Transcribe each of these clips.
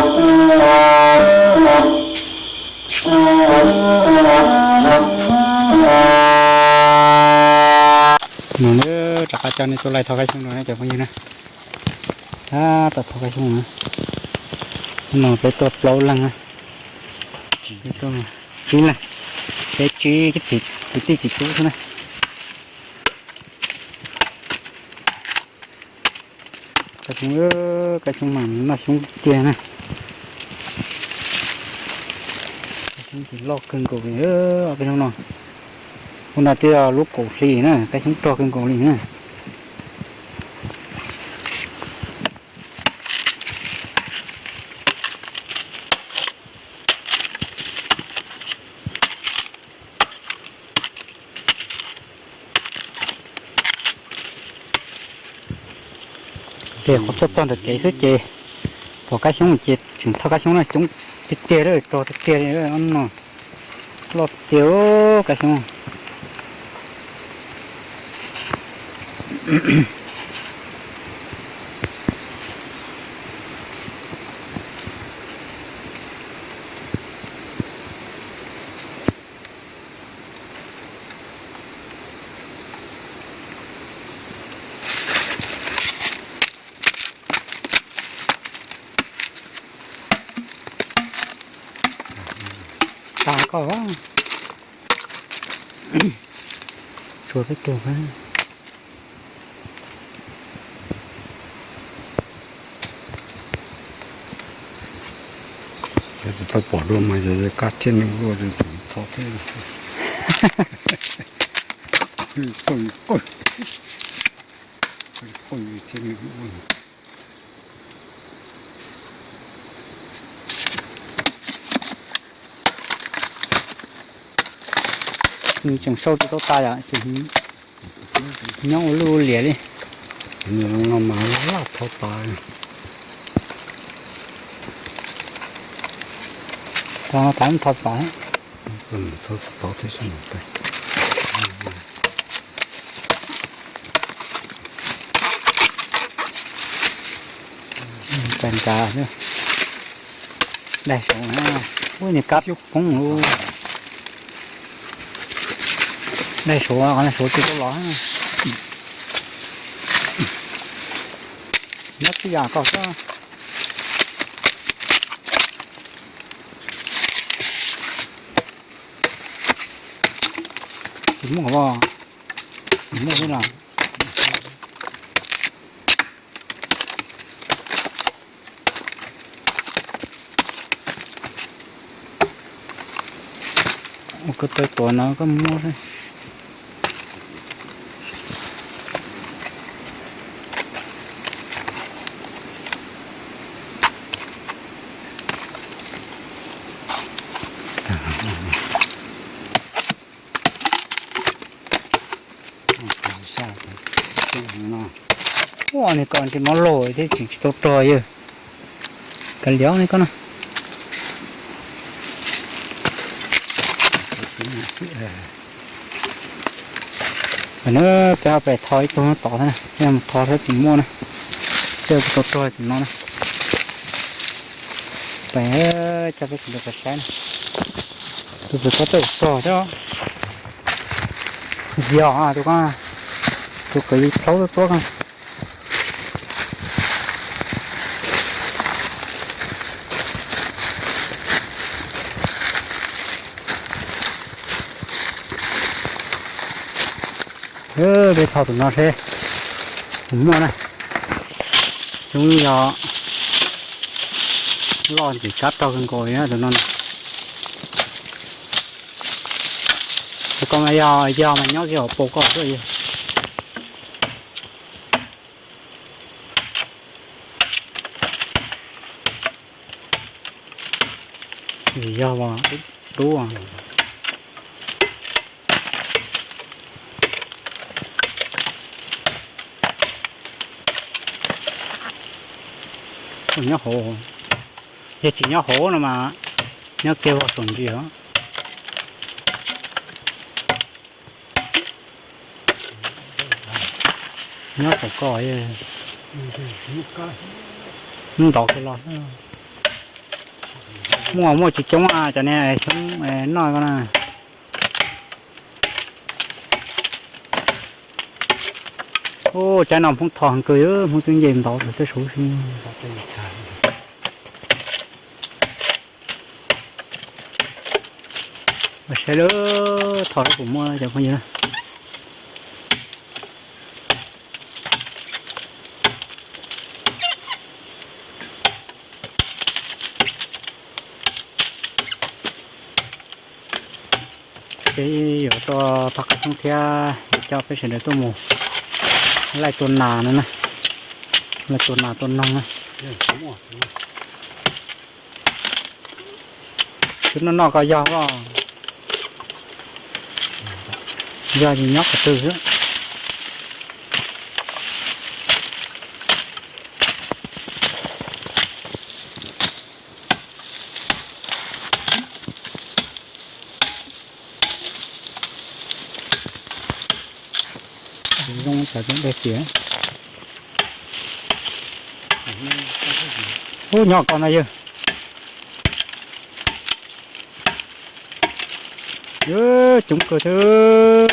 Nws rov qab coj nej tuaj laij thov kab xyoob rau nej cov phooj ywg na. Tab tom thov kab xyoob no, no peb tuaj plaub leeg na, peb tuaj tsib leeg, peb tsib kwv tij txiv tub xwb na. Kab xyoob, kab xyoob mas noj xyoob tiag na. Kab xyoob ces loj kawg nkaus li, ob peb hnub no. Hnub no twb lub kaum hli na, kab xyoob rog kawg nkaus li na. Ces qhov tuaj txog ntawm kev xwb ces pom kab xyoob ces tseem thauj kab xyoob no coob tiag tiag, rog tiag tiag li no, loj tiag kab xyoob. Tas koj, tshuav peb tug. Tsis tau pom dua mas yog kab thiab nws ua tseem thov thiab. Qw, qw, qw, qw thiab nws ua. Nws tseem sau tsis tau tas yom, tseem nyob ua luj liam li. No mas laj thov tas. Thov tas, thov tas. Thov tas tib si. Nrad nrad, daig saud na, ub, nws kab poob, daig saud, qhov no saud tsis tau los. Nyob tib yam koj xwb. Tsis muaj os, tsis muaj xwb los. Ua koj tau tuav no koj muab xwb. Ua, nws kom ntsej muag loj thiab tseem tsis tau rog yawg. Kav liam ne koj na. Peb ho pem thov ib tug tod thiab, mus thov saib puas muaj na. Tej kuv tau rog tim no na. Pem, coj peb sawv daws pais saib na. Tus twg tau tej rog thiab. Yog tus ko, tus kawm yus thaub tuab ko. Peb thov tus no seb puas muaj na. Zoo yog loj ntxim kab rog kawg nkaus li tus no. Tus ko mas yog, yog mas nyob kiag hauv paus koj xwb. Vim yog dub, nyob hauv, yog tsis nyob hauv no mas nyob kiag ua saum ntsis os. Nyob saum koj, ntov kiag los xwb. Muaj muaj tsis coob, cov niag xyoob noj ko na. Ub, caij no Hmoob tho heev kawg, Hmoob twb nce ntau lawm tej saud. Saib lawm, tho lawm puas muaj cov phooj ywg na. Peb yuav tuaj thov qab xyoob thiab yuav coj peb sawv daws tuaj mus laij tua nas no na. Laij tua nas tua noog na. Twb noj noj koj yog, yog tsis nyob qhov twg xwb. Zoo, dej tiag. Ub, nyob ko no yawg. Coob kawg thiab.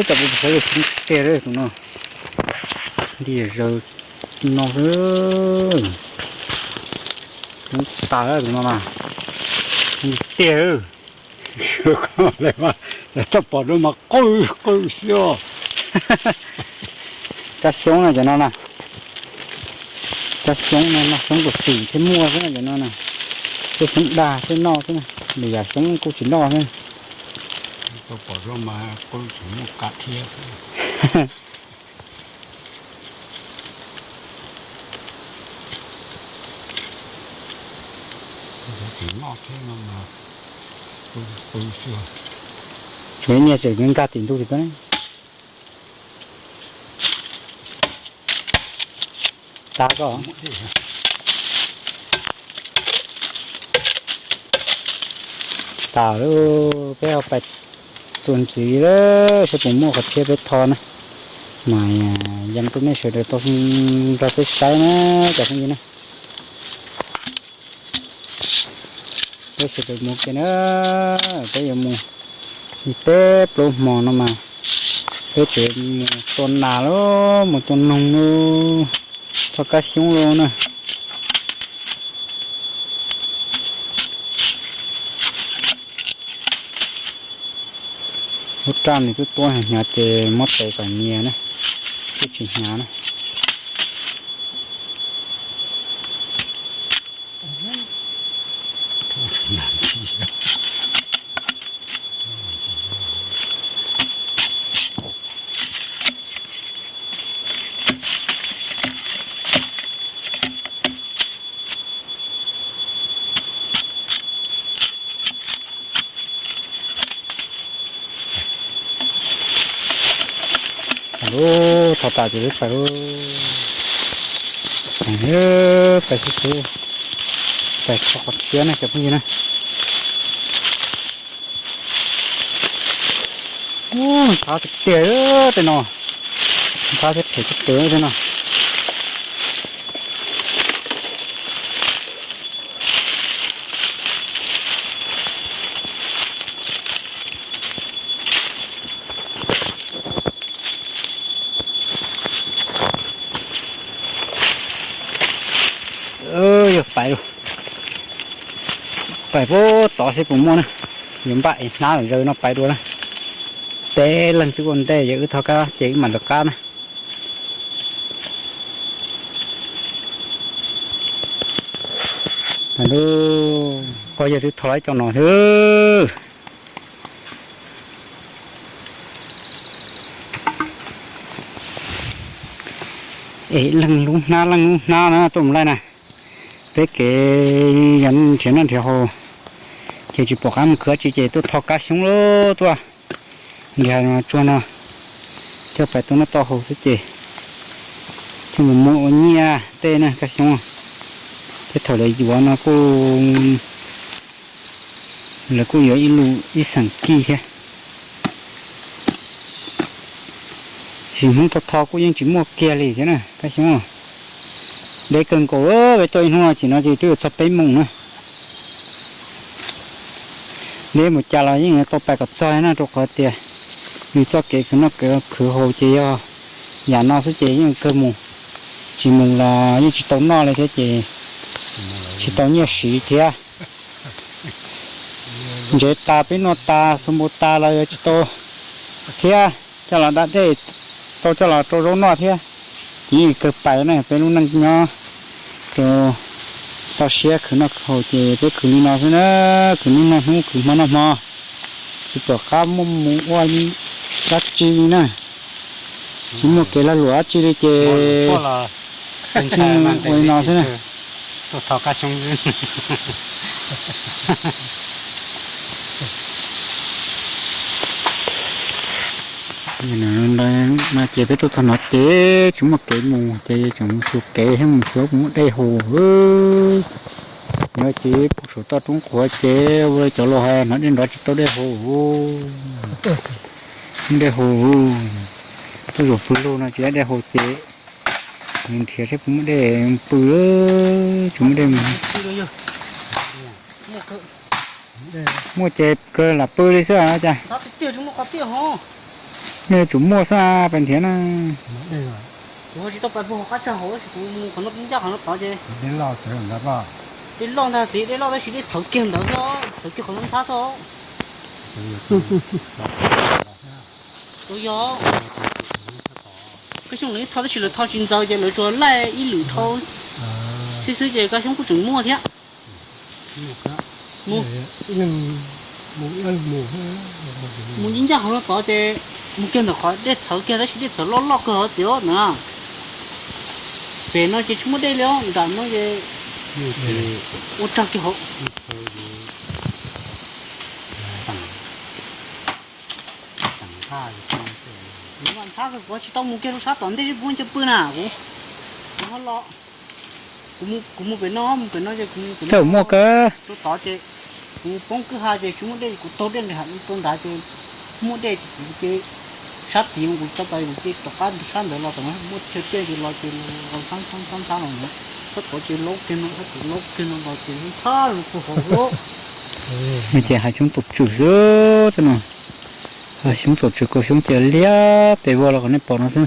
Cov pus sawv daws, coob tiag tus no. Nti zaws no, coob tas tus no na. Nti tiag. Txawj pom dua mas qw qw xwb os. Kab xyoob no cov no na. Kab xyoob no, noj xyoob tus txim thiaj muaj xwb no cov no na. Tej xyoob dag thiaj noj xwb, lwm yam xyoob kuj tsis noj xwb. Txawj pom dua mas qw tsis muaj kam thiab. Tsis noj thiab no mas qw qw xwb. Tshuav ib niag tseem nkag tim ntug tim ko. Tas ko. Tas lawm, peb ho pais txuas ntxiv lawm saib puas muaj qhov tshiab peb tho na. Mas yog tuaj nej sawv daws tau nrog peb saib na cov phooj ywg na. Peb sawv daws mus kiag na, peb yuav mus ib peb plaub hmo no mas peb tseem mus tua nas los mus tua noog los thov kab xyoob los na. Lub raj nws twb tuab hnyav ces muab tes kom nyias na, twb tsis hnyav na. Lub thov tas ces peb pais lub, pais xwb xwb, pais txog qhov tshiab na cov phooj ywg na. Ntxhab tiag tiag tej no, ntxhab thiab phem tiag tiag tej no. Yog pais, pais puag tod seb puas muaj na. Yuav npaj hnab zaws no pais dua na. Peb leeg twb ua ntej, yog wb thov kab ces wb mam lawv qab na. Koj yog twb thov ib co no xwb. Es leej lub hnab leej lub hnab na tuaj mus laij na. Peb kev yog nrhiav noj nrhiav haus ces tsis pom qab mus khwv tsi ces tuaj thov kab xyoob lawm tuaj. Nrhiav tsuag no coj pais tua noj tua haus xwb ces coj mus muag ua nyiaj tej na kab xyoob. Tej thaum lawv yuav no kuj Lawv kuj yuav ib lub ib xeem kij thiab. Tsis, Hmoob tau tho kuj yeej tsis muaj kiag li thiab na Kab Xyoob. Deb kawg nkaus, peb tuaj ib hnub no tsis no ces twb yuav txog peb moos na. Deb mus cas los yeej yuav tau pais kom txog na, rau qhov tias nws txoj kev khwv noj khwv haus ces yog yam no xwb ces yeej kawg mus. Tsis mus los yeej tsis tau noj li thiab ces tsis tau nyiaj siv thiab. Ntsev tas peb noj tas, xua npau tas los yuav tsis tau thiab, coj los da dej tau coj los rau zaub noj thiab. Ces yeej kawg pais na, peb lub neej nyob rau toj siab khwv noj khwv haus ces peb khwv li no xwb na, khwv hnub noj hnub, khwv hmo noj hmo, tsis pom qab muaj mus ua dab tsi li na. Tsis muaj kev lag luam dab tsi li ces ua li no xwb na. No ces peb tuaj txog no ces tsis muaj kev mus ces tseem mus xyuas kev thiab, mus xyuas puas muaj dej haus. Nyob ces pem saum toj roob qhuav ces ua cov laus hais hnov dej nrov tsis tau dej haus. Dej haus, tuaj zaum pw lug no tsis muaj dej haus ces mus nrhiav seb puas muaj dej pw, tsis muaj dej mus. Muaj ces kawg lam pw li xwb cas. Nej tsum muaj xwb pais nrhiav na. Dej loj ntag txiv, dej loj tab sis dej txhawv kiag ntawd xwb, txhawv kiag qhov ntxhab xwb. Yog, Kab Xyoob lawv tho tab sis lawv tho tsis ntxaws ces lawv tsuas laij ib lwm dhau xwb xwb ces Kab Xyoob kuj tseem muaj thiab. Mus ncaj ncaj qhov no tod ces mus kiag ntawm qhov dej txhawv kiag tab sis dej txhawv loj loj kawg hov tias na. Pem no ces tsis muaj dej li os, nram no ces ua rag kiag hauv. Ntxhab kawg, kuv tsis tau mus kiag rau sab tom ntej, puab cia pw na kuv, kuv ho los. Kuv mus pem no, mus pem no ces kuv mus pem no, rau tod ces kuv poob kwj ha ces tsis muaj dej, kuv taug dej nqis rau nrad ces muaj dej ces kuv ces sab tid kuv tsis tau pais, kuv ces tom qab sab ntawd los tom no muaj chaw dej ces los ces los ntxhab ntxhab ntxhab los na, sab tod ces laub kiag no, sab tod laub kiag no los ces ntxhab los puag hauv. Ces hav xyoob tom tswm xwb no, hav xyoob tom tswm, kaus xyoob ces liab tes vog los qhov nej pom no xwb.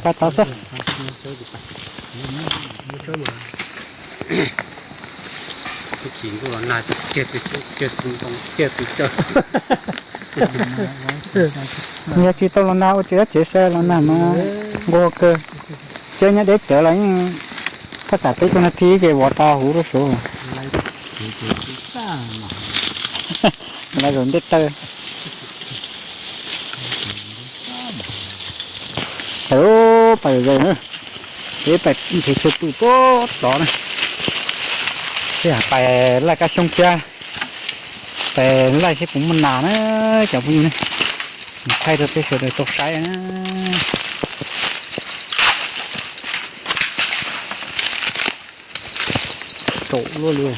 Pab tod xwb. Yog tsis tau los nag ua tsis dab tsev, sai los nag mas nquag kawg. Cov nyob deb cawv los yeej thaj tsam peb caug nas this ces vov tas huv rau saud. Lawv zaum ntiaj tawv. Pais, pais zaum na, peb pais nrhiav chaw pw puag tod na. Peb pais laij kab xyoob thiab, pais laij seb puas muaj nas na cov phooj ywg na. Thaij rau peb sawv daws tau saib na. Saum luaj li.